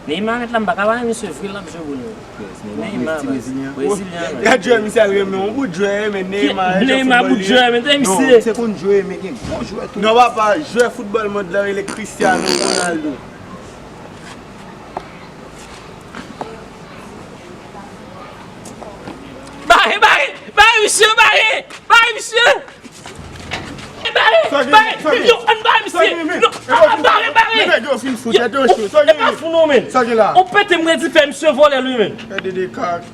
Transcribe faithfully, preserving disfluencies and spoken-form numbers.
Neymar ret la, m pa ka pa misye vre, l ap jwe pou nou. Neymar, Ti Brezilyen. Brezilyen. Gad jwè misye al renmen yon bout jwè, men Neymar. Neymar bout jwè, men te misye. Se konn jwe, men gen bon jwè tou. Non, papa, jwè foutbòl mond lan rele Cristiano Ronaldo. Bare, bare, bare misye, bare, bare misye. Bare, bare, yo, ann bare misye. Non, ann bare, bare. Nèg yo fin fou tèt yo cho. Sa gen? E pa fou non, men. Sa gen la? Ou pete m redi fè misye vòlè li, men. Gade de kak.